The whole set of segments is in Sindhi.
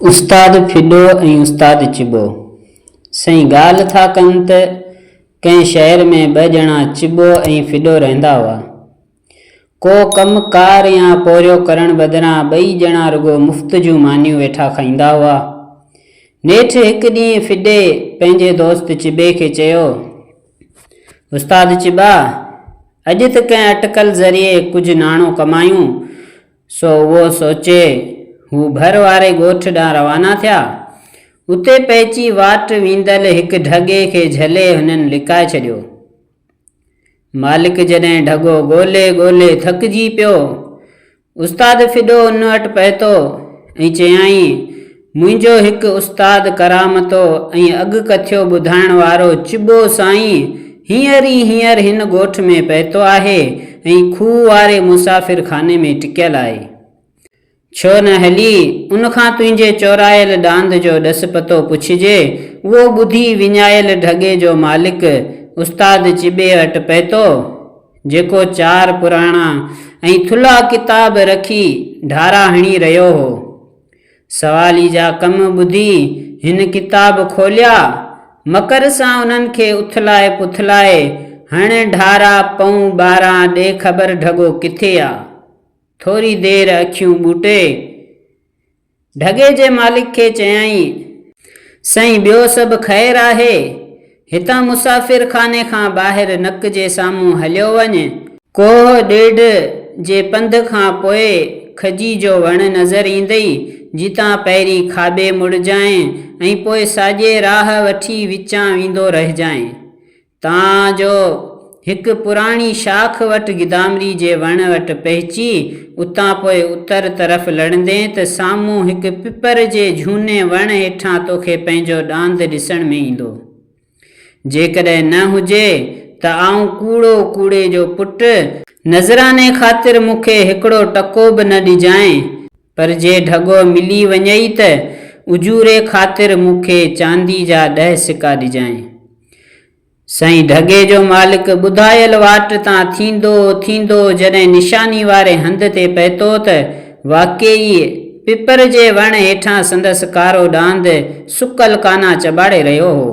استاد ڦڏو ۽ استاد چٻو سائين ڳالهه ٿا ڪن ته ڪنهن شهر ۾ ٻه ڄڻا چٻو ۽ ڦڏو رهندا هئا. ڪو ڪم ڪار يا پورهيو ڪرڻ بدران ٻئي ڄڻا رڳو مفت جون مانيون ويٺا کائيندا هئا. نيٺ هڪ ڏينهن ڦڏي پنهنجي دوست چٻي کي چيو، استاد چٻا! اڄ ته ڪنهن اٽڪل ذريعي ڪجهه ناڻو ڪمايون. سو اهو سوچي هو ڀر واري ڳوٺ ڏانهن روانا ٿيا. اتي پهچي واٽ ويندل هڪ ڍڳي کي جهلي هنن لڪائي ڇڏيو. مالڪ جڏهن ڍڳو ڳولي ڳولي ٿڪجي پيو. استاد ڦڏو ان وٽ پهتو ۽ چيائين، منهنجو هڪ استاد ڪرامتو ۽ اڳڪٿيو ٻڌائڻ وارو چٻو سائين هينئر ئي هينئر هن ڳوٺ ۾ پهتو آهي ۽ کوهه واري مسافر خاني ۾ ٽڪيل آهي. ڇو نه هلي ان کان تنهنجي چورايل ڏاند جو ڏس پتو پڇجي. اهو ٻڌي وڃايل ڍڳي جو مالڪ استاد چٻي وٽ پهتو، جيڪو چار پراڻا ۽ ٿلها ڪتاب رکي ڍارا هڻي رهيو هو. سوالي جا ڪم ٻڌي هن ڪتاب کوليا، مڪر سان انهن کي اٿلائي پٿلائي، هڻ ڍارا پئون ٻاران ڏي خبر ڍڳو ڪٿي آ. ٿوري دير اکيون ٻوٽي، ڍڳي جي مالڪ کي چيائين. سائين ٻيو سڀ خير آهي؟ هتان مسافر خاني کان ٻاهر نڪ جي سامهون هليو وڃ. ڪوهه ڏيڍ جي پنڌ کان پوء کجي جو وڻ نظر ايندئي، جتان پهرين کاٻي مڙجانء ۽ پوء ساڄي راهه وٺي وچان ويندو رهجانء. تان جو هڪ پراڻي شاخ وٽ گدامري جي وڻ وٽ پهچي، اتان پوء اتر طرف لڙندين ته سامهون هڪ پپر جي جهوني وڻ هيٺان توکي پنهنجو ڏاند ڏسڻ ۾ ايندو. جيڪڏهن نه هجي ته آئون ڪوڙو ڪوڙي جو پٽ، نذراني خاطر مون کي هڪڙو ٽڪو به نه ڏجانء، پر جي ڍڳو ملي وڃئي ته اجوري خاطر مون کي چاندي جا ڏهه سڪا ڏجانء. سائين ڍڳي جو مالڪ ٻڌايل واٽ تان ٿيندو ٿيندو جڏهن نشاني واري هنڌ تي پهتو ته واقعي پپر جي وڻ هيٺان سندس ڪارو ڏاند سڪل ڪانا چٻاڙي رهيو هو.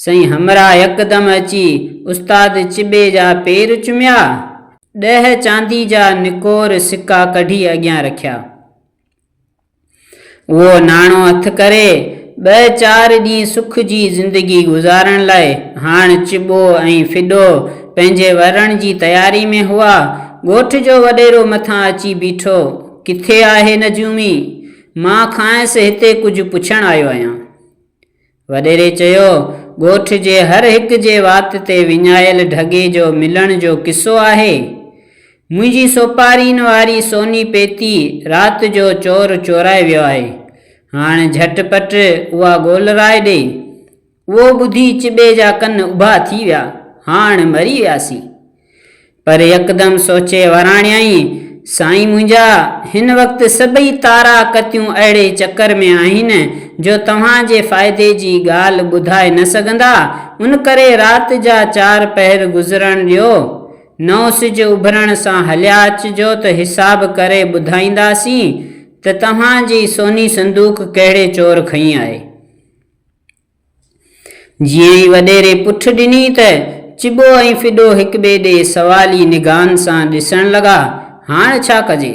سائين همراهه يڪدم اچي استاد چٻي جا پير چميا، ڏهه چاندي جا نڪور سڪا ڪڍي اڳيان رکيا. اهو ناڻو هٿ ڪري ٻه چار ڏينهن سک جي زندگي گذارڻ لاء هاڻ چٻو ۽ ڦڏو پنهنجي ورڻ جي تياري ۾ هئا. ڳوٺ جو وڏيرو مٿان اچي بيٺو، ڪٿي آهي نجومي؟ مان کانئس هتي ڪجهه پڇڻ آيو آهيان. وڏيري چيو، ڳوٺ جي هر هڪ جي وات تي وڃايل ڍڳي جو ملڻ جو قصو آهي. منهنجي سوپارين واري سوني پيتي رات جو چور چورائي ويو آهي. هاڻ جهٽ پٽ اها ڳولرائي ڏي. اهو ٻڌي چٻي جا ڪن اڀا ٿي ويا. هاڻ مري وياسين. پر يڪدم سوچي وراڻيائين، سائين منهنجا، هن وقت سڀئي تارا ڪتيون اهڙي چڪر ۾ آهن، جو توهان جي فائدي جي ڳالهه ٻڌائي نه سگهندا، ان ڪري رات جا چار پهر گذرڻ ڏيو، نئون سج اڀرڻ سان هليا اچجو ته حساب ڪري ٻڌائينداسين ته توهان جي سوني صندوق ڪهڙي چور کنئي آهي. جيئن ئي وڏيري پٺ ڏني ته چٻو ۽ ڦڏو هڪٻئي ڏي سوالي نگاهن سان ڏسڻ لڳا، هاڻ ڇا ڪجي؟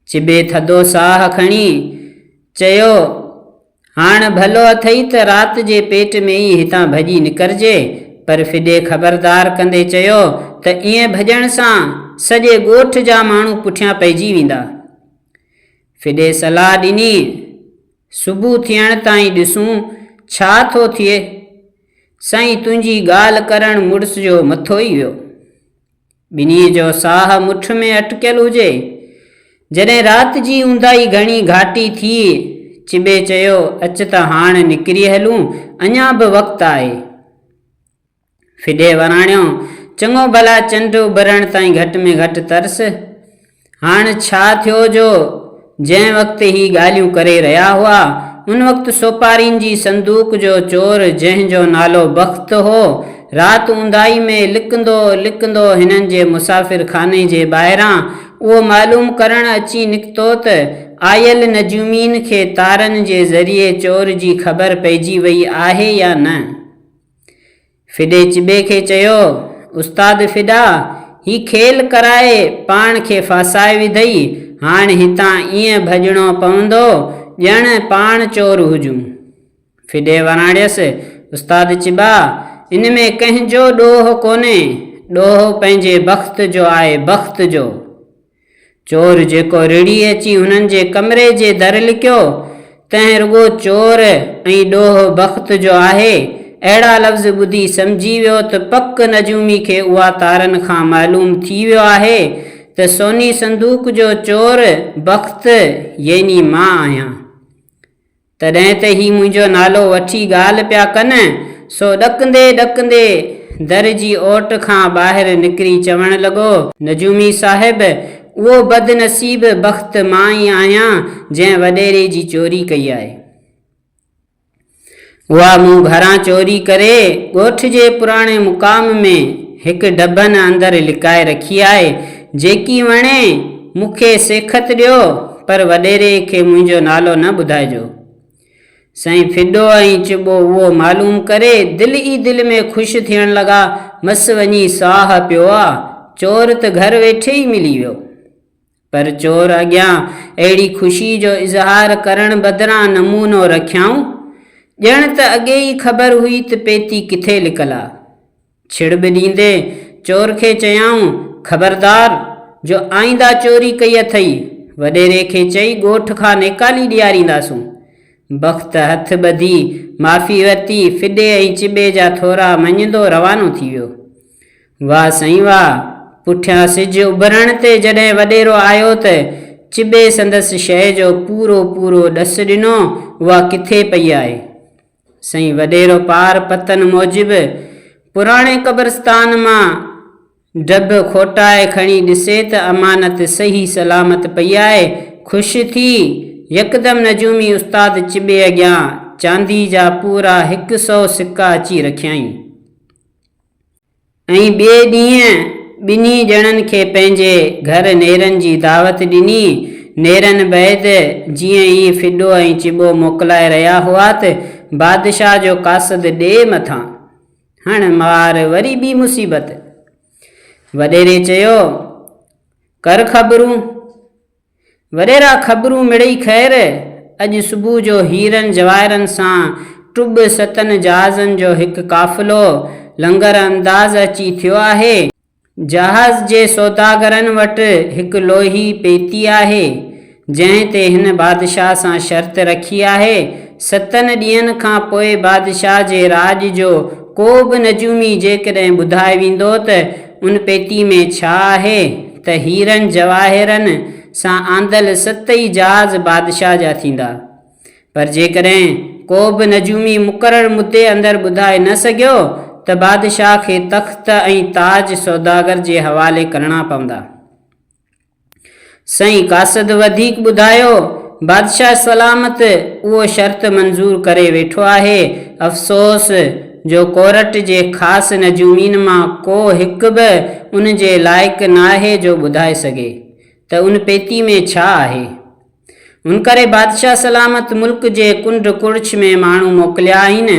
چٻي ٿڌو ساهه کڻي چيو، هاڻ ڀلو اٿئي ته رات جي پيٽ ۾ ئي هتان ڀڄي نڪرجي، پر ڦڏي خبردار ڪندي چيو ته ائين ڀڄڻ سان سڄي ڳوٺ جا ماڻهو پٺيان پئجي ويندا. ڦڏي صلاح ڏني، صبح ٿيڻ تائين ڏسون ڇا ٿو ٿئي. سائين تنهنجي ڳالهه ڪرڻ مڙس جو مٿو ئي ويو. ٻنهي جو ساهه مٺ ۾ اٽڪيل هجي. جڏهن رات جي اونداهي گهڻي گهاٽي ٿي، چٻي چيو، اچ ته هاڻ نڪري هلون، اڃا به وقت آهي. ڦڏي وراڻيو، چڱو ڀلا چنڊ اڀرڻ تائين گهٽ ۾ گهٽ ترس. هاڻ ڇا ٿيو جو جنهن وقت هي ڳالهيون ڪري رهيا هئا، ان وقت سوپارين جي صندوق جو چور جنهن جو نالو بخت هو، رات اونداهي ۾ لڪندو لڪندو هنن جي مسافر خاني جي ٻاهران اهو معلوم ڪرڻ اچي نڪتو ته. آيل نجومين کي تارن جي ذريعي چور جي خبر پئجي وئي آهي يا نه. ڦڏي چٻي کي چيو، استاد ڦڏا، هي کيل ڪرائي پاڻ کي ڦاسائي وڌئي، هاڻ هتان ائين ڀڄڻو پوندو ڄڻ پاڻ چور هجون. ڦڏي وراڻيس، استاد چٻا، ان ۾ ڪنهن جو ڏوهه ڪونهي، ڏوهه پنهنجي بخت جو آهي، بخت جو. چور جيڪو رڙهي اچي هنن جي ڪمري جي در لڪيو، تنهن رڳو چور ۽ ڏوهه بخت جو آهي، اهڙا لفظ ٻڌي سمجهي ويو ته پڪ نجومي کي اها تارن کان معلوم ٿي ويو آهي ته سوني صندوق جو چور بخت يعني مان آهيان. تڏهن ته هي منهنجو نالو وٺي ڳالهه پيا ڪن، سو ڏڪندي ڏڪندي در جي اوٽ کان ٻاهر نڪري چوڻ لڳو، نجومي صاحب، اهو بدنصيب بخت مان ئي آهيان، جنهن وڏيري جي چوري ڪئي آهي. اها مون گهران چوري ڪري ڳوٺ جي پراڻي مقام ۾ هڪ ڊڀن اندر لڪائي رکي آهي، جيڪي وڻي مون کي سيکت ڏيو، پر وڏيري کي منهنجو نالو نه ٻڌائجو. سائين ڦڏو ۽ چٻو اهو معلوم ڪري دل ئي دل ۾ خوش ٿيڻ لڳا، مس وڃي ساهه پيو آ، چور ته گهر ويٺي ئي ملي ويو. پر چور اڳيان اهڙي خوشي جو اظهار ڪرڻ بدران نمونو رکيائون، ڄڻ ته اڳي ئي خبر هئي ته پيتي ڪٿي لڪل آ. ڇڙٻ ڏيندي چور کي چيائون، خبردار! جو آئينده چوري ڪئي اٿئي، وڏيري کي چئي ڳوٺ کان نيڪالي ڏيارينداسون. بخت هٿ ٻڌي معافي ورتي، ڦڏي ۽ چٻي جا ٿورا مڃيندو روانو ٿي ويو. واهه سائين واهه! پٺيان سج اڀرڻ تي جڏهن وڏيرو آيو ته چٻي سندس شيء جو پورو پورو ڏس ڏنو، اها ڪٿي پئي آهي؟ سائين وڏيرو پار پتن موجب پراڻي قبرستان مان ڊڀ کوٽائي کڻي ڏسي ته امانت صحيح سلامت پئي آهي، خوش ٿي يڪدم نجومي استاد چٻي اڳيان چاندي جا پورا هڪ سئو سڪا اچي رکيائين. ۽ ٻئي ڏينهن ٻنهي ڄڻن کي پنهنجي گهر نيرن جي دعوت ڏني. نيرن بعد جيئن ئي ڦڏو ۽ چٻو موڪلائي رهيا هئا ته بادشاهه جو قاصد ڏي مٿان. هڻ مار وري ٻي مصيبت. وڏيري چيو، ڪر خبرون. وڏيرا خبرون مڙئي خير، اڄ صبح جو هيرن جواهرن سان ٽٻ ستن جهازن جو هڪ قافلو لنگر انداز اچي ٿيو آهي. جهاز جي سوداگرن وٽ هڪ لوهي پيتي آهي، جنهن تي هن بادشاهه سان شرط رکي آهي. ستن ڏينهن کان پوء بادشاهه جي راڄ جو ڪو به نجومي جيڪڏهن ٻڌائي ويندو ته ان پيتي ۾ ڇا آهي ته هيرن جواهرن سان آندل ست ئي جهاز بادشاهه جا ٿيندا. پر جيڪڏهن ڪو به نجومي مقرر مدي اندر ٻڌائي نه سگهيو ته بادشاهه کي تخت ۽ تاج سوداگر جي حوالي ڪرڻا پوندا. سائين قاصد وڌيڪ ٻڌايو، بادشاهه سلامت اهو شرط منظور ڪري ويٺو آهي. افسوس جو ڪورٽ جي خاص نجومين مان ڪو هڪ به ان جي لائق ناهي جو ٻڌائي سگهي ته ان پيتي ۾ ڇا آهي. ان ڪري بادشاهه سلامت ملڪ جي ڪنڊ ڪڙڇ ۾ ماڻهو موڪليا آهن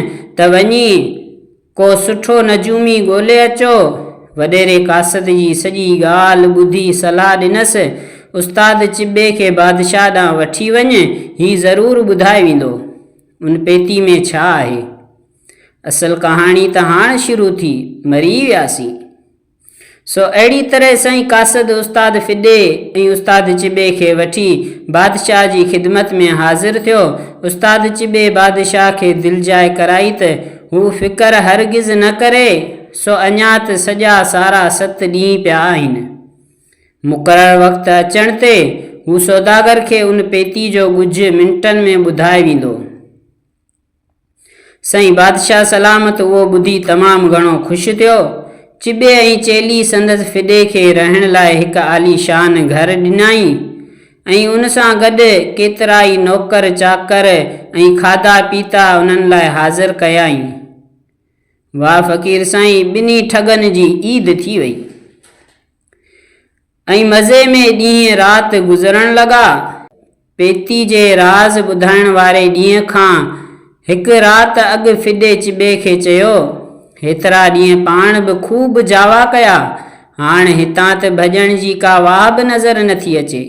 ته وڃي ڪو سٺو نجومي ڳولي اچو. وڏيري قاصد جي سڄي ڳالهه ٻڌي صلاح ڏنس، استاد چٻي کي بادشاهه ڏانهن وٺي وڃ، هي ضرور ٻڌائي ويندو. ان پيتي ۾ ڇا آهي؟ اصل ڪهاڻي ته هاڻ شروع ٿي، مري وياسين. سو اهڙي طرح سائين قاصد استاد فدي ۽ استاد چٻي کي وٺي بادشاهه جي خدمت ۾ حاضر ٿيو. استاد چٻي بادشاهه کي دلجاء ڪرائي ته هو فڪر هرگز نه ڪري، سو اڃا ته سڄا سارا ست ڏينهن پيا آهن. مقرر وقت اچڻ تي هو سوداگر کي ان پيتي جو ڳجهه منٽن ۾ ٻڌائي ويندو. سائين بادشاهه سلامت اهو ٻڌي تمام گهڻو خوش ٿيو. چٻي ۽ چيلي سندس ڦڏي کي رهڻ لاء هڪ عاليشان گهر ڏنائين ۽ ان سان گڏ ڪيترائي نوڪر چاڪر ۽ کاڌا پيتا انهن لاء حاضر ڪيائين. واهه فقير سائين ٻنهي ٺڳن جي عيد ٿي وئي. ۽ مزي ۾ ڏينهن رات گذرڻ لڳا. پيتي جي راز ٻڌائڻ واري ڏينهن کان هڪ رات اڳ ڦڏي چٻي کي چيو، هيترا ڏينهن پاڻ به خوب جاوا ڪيا، هاڻ هتان ته ڀڄڻ جي ڪا واهه به نظر نٿي اچي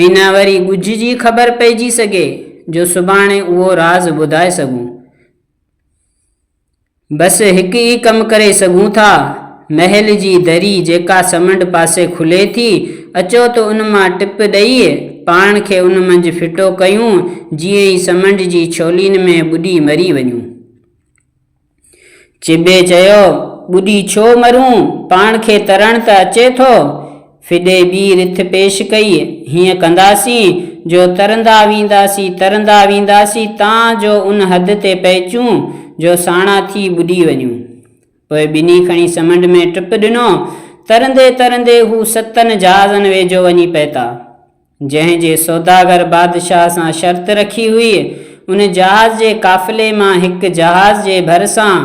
۽ نه وري ڳجهه جي خبر پئجي سگهي جو سڀاڻي اهو راز ٻڌائي سگهون. بس هڪ ئي ڪم ڪري سگهون ٿا، محل جي دري جيڪا سمنڊ پاسي کلي ٿي، اچو ته ان مان ٽپ ڏئي پاڻ کي ان منجهه ڦٽو ڪيون، جيئن ئي سمنڊ جي ڇولين ۾ ٻڏي مري وڃون. چٻي چيو، ٻڏي ڇو مرون، پاڻ کي ترڻ ته اچي ٿو. ڦڏي ٻي رٿ پيش ڪئي، هيئن ڪنداسين، جو ترندا وينداسين، ترندا وينداسين، تان جو ان حد تي پهچون، جو ساڻا ٿي ٻڏي وڃون. پوء ٻنهي کڻي سمنڊ ۾ ٽپ ڏنو. ترندي ترندي هو ستن جهازن ويجهو وڃي پهتا. جنهن جي سوداگر بادشاهه سان شرط رکي هئي، ان جهاز جي قافلي مان هڪ جهاز جي ڀرسان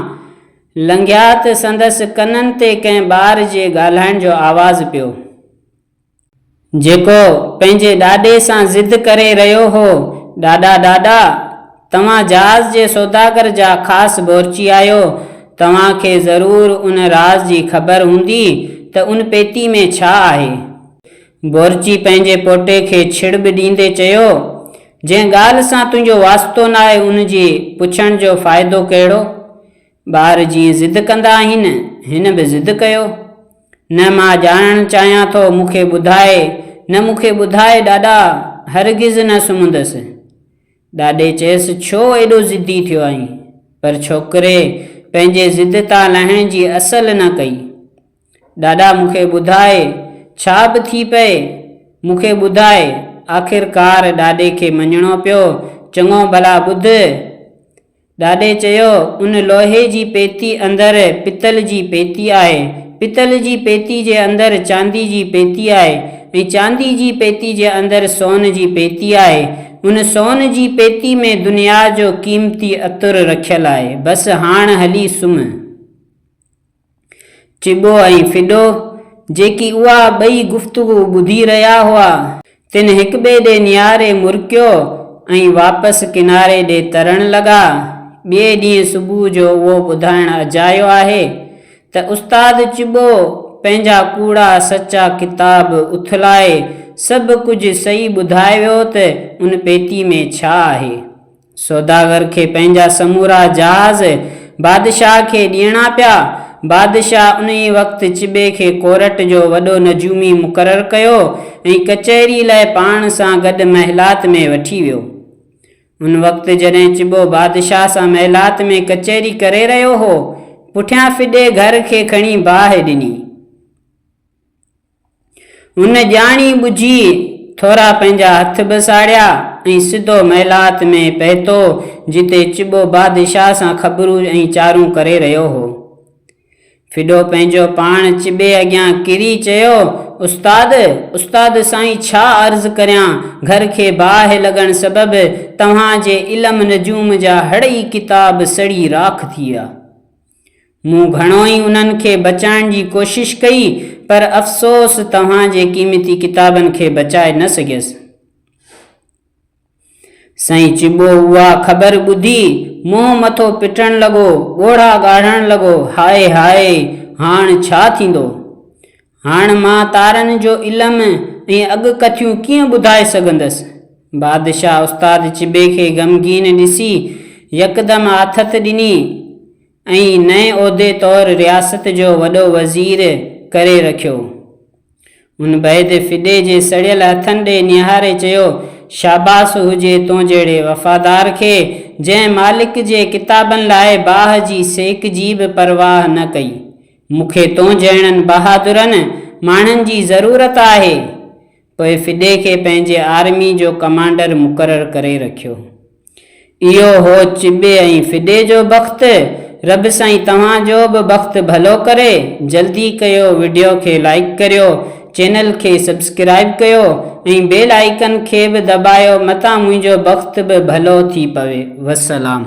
لنگهيا ته سندس ڪنن تي ڪنهن ٻار جي ڳالهائڻ جو آواز پيو. جيڪو پنهنجي ڏاڏي سان ضد ڪري رهيو هو، ڏاڏا ڏاڏا! توهان جهاز جي سوداگر جا خاص بورچي آهيو، توهان کي ضرور ان راز جي خبر هوندي ته ان پيتي ۾ ڇا آهي؟ بورچي پنهنجي پوٽي کي ڇڙٻ ڏيندي چيو، جنهن ڳالهه سان تنهنجو واسطو ناهي ان جي پڇڻ جو فائدو ڪهڙو؟ ٻار جيئن ضد ڪندا آهن، هن به ضد ڪيو. نه مان ڄاڻڻ چاهيان ٿو، مون کي ٻڌاء، نه مون کي ٻڌاء ڏاڏا، هرگز نه سمهندس. ڏاڏي چيس، ڇو ايڏو ضدي ٿيو آهين؟ پر ڇوڪري پنهنجي ضد تان لهڻ جي اصل نه ڪئي. ڏاڏا مون کي ٻڌاء، ڇا به ٿي پئي، مون کي ٻڌاء. آخرڪار ڏاڏي کي مڃڻو پيو، چڱو ڀلا ٻڌ. ڏاڏي چيو، ان لوهي جي پيتي اندر پتل جي پيتي آهي، پتل جي پيتي جي اندر چاندي جي پيتي آهي ۽ چاندي جي پيتي جي اندر سون جي پيتي آهي. ان سون جي پيتي ۾ دنيا جو قيمتي عطر رکيل آهي. بس هاڻ هلي سمهه. چٻو ۽ ڦڏو، جيڪي اها ٻئي گفتگو ٻڌي رهيا هئا، تن هڪٻئي ڏي نهاري مرڪيو ۽ واپس ڪناري ڏي ترڻ لڳا. ٻئي ڏينهن صبح جو اهو ٻڌائڻ اجايو آهي ته استاد چٻو پنهنجا ڪوڙا سچا ڪتاب اٿلائي سڀ ڪجهه صحيح ٻڌائي ويو ته ان پيتي ۾ ڇا آهي. سوداگر کي پنهنجا سمورا جهاز بادشاهه کي ڏيڻا پيا. بادشاهه انهيء وقت چٻي کي ڪورٽ جو وڏو نجومي مقرر ڪيو ۽ ڪچهري لاء پاڻ سان گڏ محلات ۾ وٺي ويو. ان وقت جڏهن چٻو بادشاهه سان محلات ۾ ڪچهري ڪري رهيو هو، پٺيان ڦڏي گهر کي کڻي باهه ڏني. هن ڄاڻي ٻجهي ٿورا پنهنجا هٿ به ساڙيا ۽ سڌو محلات ۾ پهتو، جتي چٻو بادشاهه سان خبرون ۽ چارون ڪري رهيو هو. ڦڏو پنهنجو پاڻ چٻي اڳيان ڪري چيو، استاد! استاد سائين ڇا عرض ڪريان، گهر کي باهه لڳڻ سبب توهان جي علم نجوم جا هڙئي ڪتاب سڙي راک ٿي ويا. مون گهڻو ئي انهن کي بچائڻ جي ڪوشش ڪئي، پر افسوس توهان جي قيمتي ڪتابن کي بچائي نه سگهيس. سائين چٻو اها خبر ٻڌي منهن مٿو پٽڻ لڳو، ڳوڙها ڳاڙڻ لڳو، هاء هاء، هاڻ ڇا ٿيندو؟ هاڻ مان تارن جو علم ۽ اڳڪٿيون ڪيئن ٻڌائي سگهندس؟ بادشاهه استاد چٻي کي غمگين ڏسي يڪدم آٿت ڏني ۽ نئين عهدي طور رياست جو وڏو وزير ڪري رکيو. ان بعد ڦڏي جي سڙيل هٿن ڏي نهاري چيو، شاباس هجي تون جهڙي وفادار کي، جنهن مالڪ جي ڪتابن لاء باهه جي سيڪ جي به پرواهه نه ڪئي. مون کي تون جهڙن بهادرن ماڻهن جي ضرورت آهي. پوء فدي کي پنهنجي آرمي جو ڪمانڊر مقرر ڪري رکيو. اهو هو چٻي ۽ فدي جو بخت. رب سائين توهان جو به بخت ڀلو ڪري. جلدي ڪيو وڊيو کي لائيڪ ڪريو، چينل کي سبسڪرائيب ڪيو ۽ بيل آئيڪن کي به دٻايو متان منهنجو بخت به ڀلو ٿي پوي. والسلام.